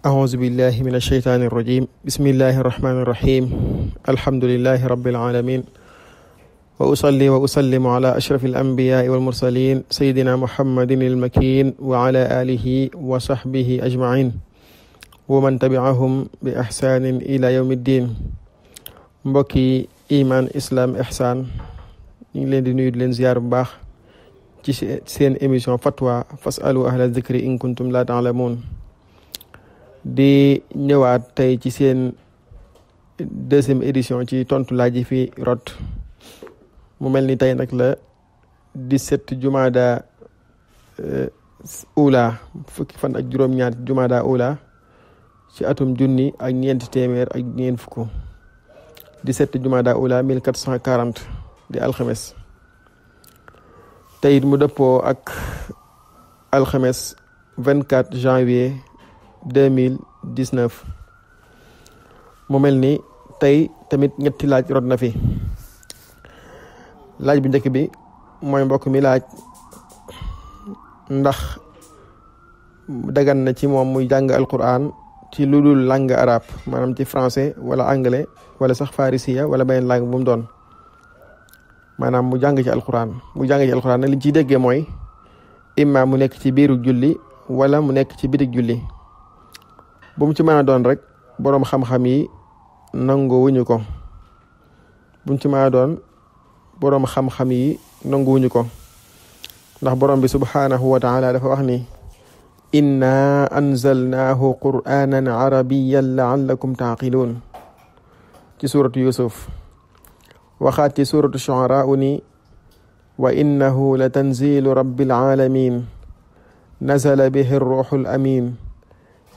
أعوذ بالله من الشيطان الرجيم بسم الله الرحمن الرحيم الحمد لله رب العالمين وأصلي وأسلم على أشرف الأنبياء والمرسلين سيدنا محمد المكين وعلى آله وصحبه أجمعين ومن تبعهم بإحسان إلى يوم الدين mbokki iman islam ihsan ñu ngi leen di nuyu di leen ziar bu baax ci seen émission fatwa fasalu ahla dhikri in kuntum la ta'lamun di ñëwaat tey ci seen deuxième édition ci tontu laaj yi fi rot mu mel ni tey nag la 17 jumada ula fukki fan ak juróom-ñaar jumada ula ci atum junni ak ñeenti téeméer ak ñeent fukk 17 jumada ula 1440 di alxames tey mu dëppoo ak alxames 24 janvier 2019 mu mel ni tey tamit ñetti laaj rot na fi laaj bu njëkk bi mooy mbokk mi laaj ndax dagan na ci moom muy jàng alquran ci lu dul langue arabe maanaam ci français wala anglais wala sax farisiya wala beneen langue bu mu doon maanaam mu jàng ci alquran nag liñ ciy déggee mooy imma mu nekk ci biiru julli wala mu nekk ci bitig julli bu mu ci mën a doon rek boroom xam-xam yi nanguwuñu ko ndax boroom bi subhanahu wa taala dafa wax ni inna anzalnahu qur'anan arabiyyan la'allakum ta'qilun ci suratu yusuf waxaat ci suratu shu'ara ni wa innahu latanzilu rabbil alamin nazala bihi ruhul amin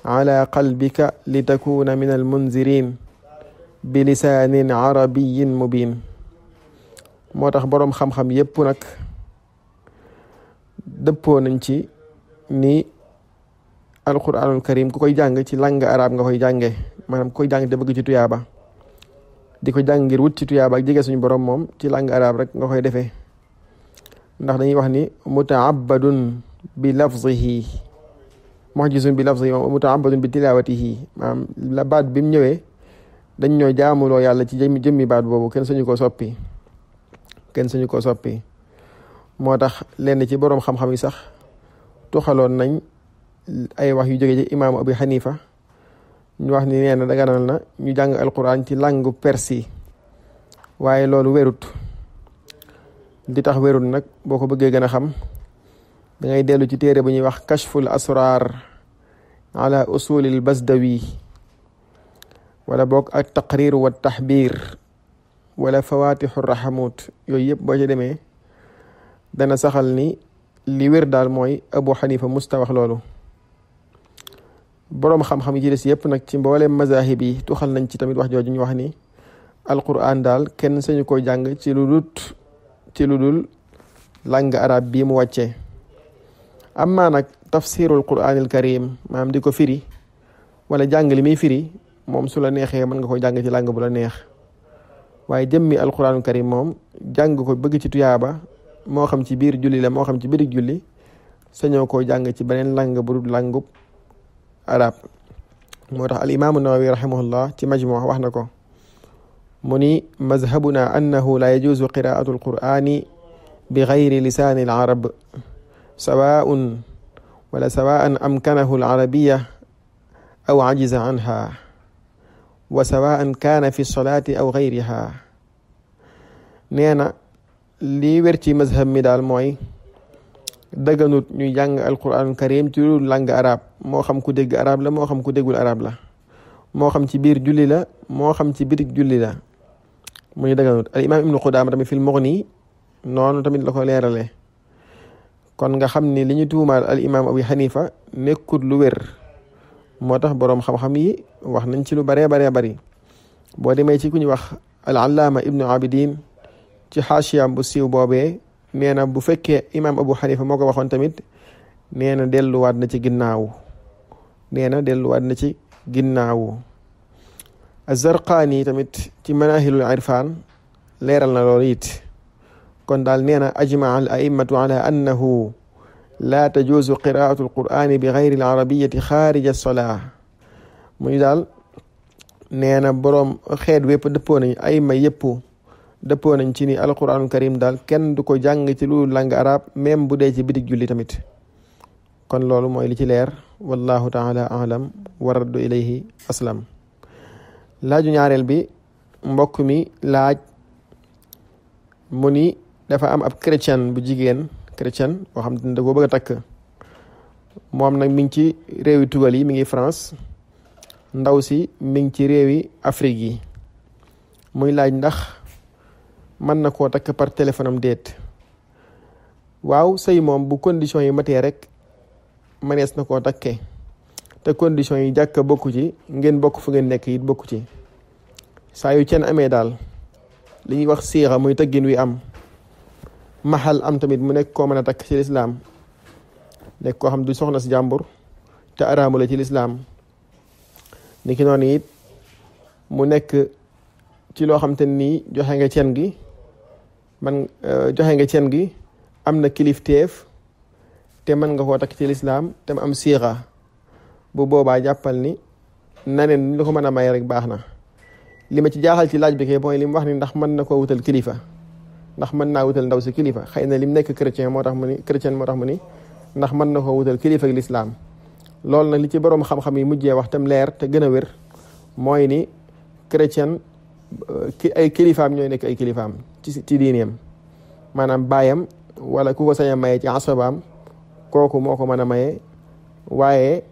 ala qalbika litakuna min almunzirin bilisanin arabiyyin mubin moo tax boroom xam-xam yépp nag dëppoo nañ ci ni alquranul karim ku koy jàng ci langue arabe nga koy jànge maanaam ku koy jàng te bëgg ci tuyaaba di ko jàng ngir wut ci tuyaaba ak jege suñu borom moom ci langue arabe rek nga koy defee ndax dañuy wax ni muta'abbadun bi lafzihi mu'jizun bi lafzihi muta'abbadun bi tilawatihi maanaam la baat bi mu ñëwee dañ ñoo jaamuloo yàlla ci jëmmi baat boobu kenn sañu ko soppi moo tax lenn ci boroom xam-xam yi sax tuxaloon nañ ay wax yu jóge ci imaamu Abi Hanifa ñu wax ni nee na daganal na ñu jàng alquran ci langue perse waaye loolu wérut li tax wérut nag boo ko bëggee gën a xam da ngay dellu ci téere bu ñuy wax kashful asrar ala usulil basdawi wala boog ak taqrir wa tahbir wala fawatixu rahamut yooyu yëpp boo ci demee dana saxal ni li wér daal mooy Abu Hanifa musta wax loolu boroom xam-xam yi ci des yëpp nag ci mbooleem mazahib yi tuxal nañ ci tamit wax jooju ñu wax ni alquran daal kenn sañu koy jàng ci lu dul langue arabe bii mu wàccee amma nag tafsirul quranil karim maanaam di ko firi wala jàng li muy firi moom su la neexee mën nga koy jàng ci langue bu la neex waaye jëmmi alquranul karim moom jàng ko bëgg ci tuyaaba moo xam ci biir julli la moo xam ci biir julli sañoo koo jàng ci beneen langue bu dul langue arab moo tax al imaamu nawawi rahimahullah ci majmu' wax na ko mu ni mazhabuna annahu la yajuzu qiraatu alqur'ani bi gayri lisaani al arab sawaan amkanahu al arabiya aw ajiza anha wa sawaan kaana fi salaati aw gayriha nee na lii wér ci mazhab mi daal mooy daganut ñuy jàng alquranul karim ci lu langue arab moo xam ku dégg arab la moo xam ku déggul arab la moo xam ci biir julli la moo xam ci biir julli la mu ñu daganut al imam ibnu Qudaama tamit fil Mughni noonu tamit la ko leerale kon nga xam ni li ñu tuumaal al imam Abi Hanifa nekkut lu wér moo tax boroom xam-xam yi wax nañ ci lu baree bari boo demee ci ku ñu wax al allaama ibnu Abidin ci xaasiyam bu siiw boobee nee na bu fekkee imam Abu Hanifa moo ko waxoon tamit nee na delluwaat na ci ginnaawu Az-Zarqaani tamit ci manahilul irfan leeral na loolu it kon daal nee na ajmaa al a'immatu ala annahu لا تجوز قراءة القرآن بغير العربية خارج الصلاة muy daal nee na boroom xeet wépp dëppoo nañ ay ma yëpp dëppoo nañ ci ni alquranu karim daal kenn du ko jàng ci lu langue arabe même bu dee ci bitig julli tamit. kon loolu mooy li ci leer wallahu taala alam wa raddu ilayhi aslam. laaju ñaareel bi mbokk mi laaj mu ni dafa am ab chrétien bu jigéen chrétien boo xam ne da koo bëgg a takk moom nag mi ngi ci réewi tugal yi mi ngi France, ndaw si mi ngi ci réewi Afrique yi. muy laaj ndax mën na koo takk par téléphone am déet. waaw sëy moom bu condition yi matee rek mënees na koo takkee te condition yi jàkka bokku ci, ngeen bokk fu ngeen nekk it bokku ci. saa yu ceen amee daal li ñuy wax siixa muy tëggin wi am, maxal am tamit mu nekk koo mën a takk ci lislaam, nekk koo xam du soxna si jàmbur te araamu la ci lislaam. ni ki noonu it mu nekk ci loo xam te nii joxe nga ceen gi joxe nga ceen gi am na kilifteef te mën nga koo takk ci lislaam te mu am siixa. bu boobaa jàppal ni naneen li ko mën a may rek baax na. li ma ci jaaxal ci laaj bi kay mooy li mu wax ni ndax mën na koo wutal kilifa, ndax mën naa wutal ndaw si kilifa. xëy na lim nekk chrétien moo tax mu ni ndax mën na koo wutal kilifa ak lislaam. loolu nag li ci boroom xam-xam yi mujjee wax tam leer te gën a wér mooy ni chrétien ay kilifaam ñooy nekk ay kilifaam ci diineem, maanaam baayam wala ku ko sañ a maye ci asabaam kooku moo ko mën a maye. waaye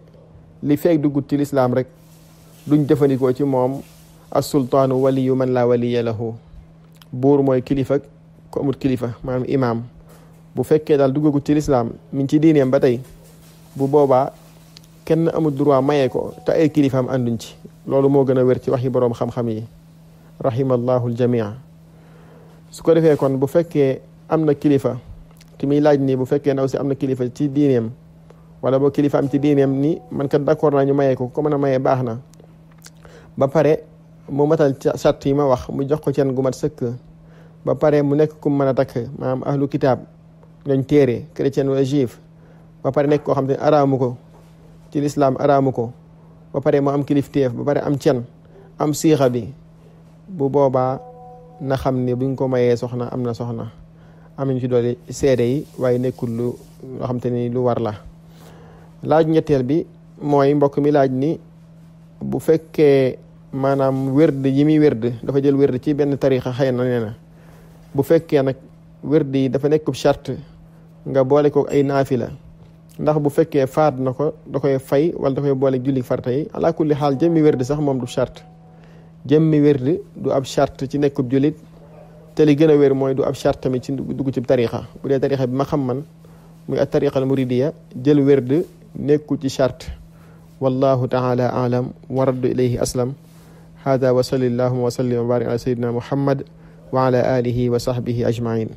li feeg duggut ci lislaam rek duñ jëfandikoo ci moom as-sultaanu waliyu man laa waliya lahu. buur mooy kilifa ko amut kilifa, maanaam imaam. bu fekkee daal duggagut ci lislaam mi ngi ci diineem ba tey, bu boobaa kenn amul droit maye ko te ay kilifaam ànduñ ci. loolu moo gën a wér ci waxi boroom xam-xam yi rahimallahu aljamia. su ko defee kon bu fekkee am na kilifa, ki muy laaj nii bu fekkee ndaw si am na kilifa ci diineem wala boo kilifa am ci diineem ni man kat d'accord naa ñu maye ko mën a maye baax na, ba pare mu matal sart yi ma wax, mu jox ko ceen gu mat sëkk, ba pare mu nekk ku mën a takk, maanaam ahlu kitaab ñooñ téere chrétien wala juif, ba pare nekk koo xam te ne araamu ko ci lislaam, araamu ko, ba pare mu am kilifteef, ba pare am cen, am siixa bi. bu boobaa na xam ne buñ ko mayee soxna am na soxna, am nañ ci doole seede yi, waaye nekkul loo xam te ni lu war la. laaj ñetteel bi mooy mbokk mi laaj ni bu fekkee maanaam wérd yi muy wérd dafa jël wérd ci benn tarixa, xëy na nee na bu fekkee nag wérd yi dafa nekkub charte nga boole ko ay naafila, ndax bu fekkee faat na ko da koy fay wala da koy boole julli farta yi. ala kulli xaal jëmmi wérd sax moom du charte, jëmmi wérd du ab charte ci nekkub jullit, te li gën a wér mooy du ab charte tamit ci dugg ci tarixa. bu dee tarixa bi ma xam man muy at tariqa al muridiya, jël wérd nekku ci charte. wallahu taala alam wa raddu ilayhi aslam. hada wa salli allahuma wa sallim wa barik ala sayyidina muhammad wa ala alihi wa sahbihi ajmain.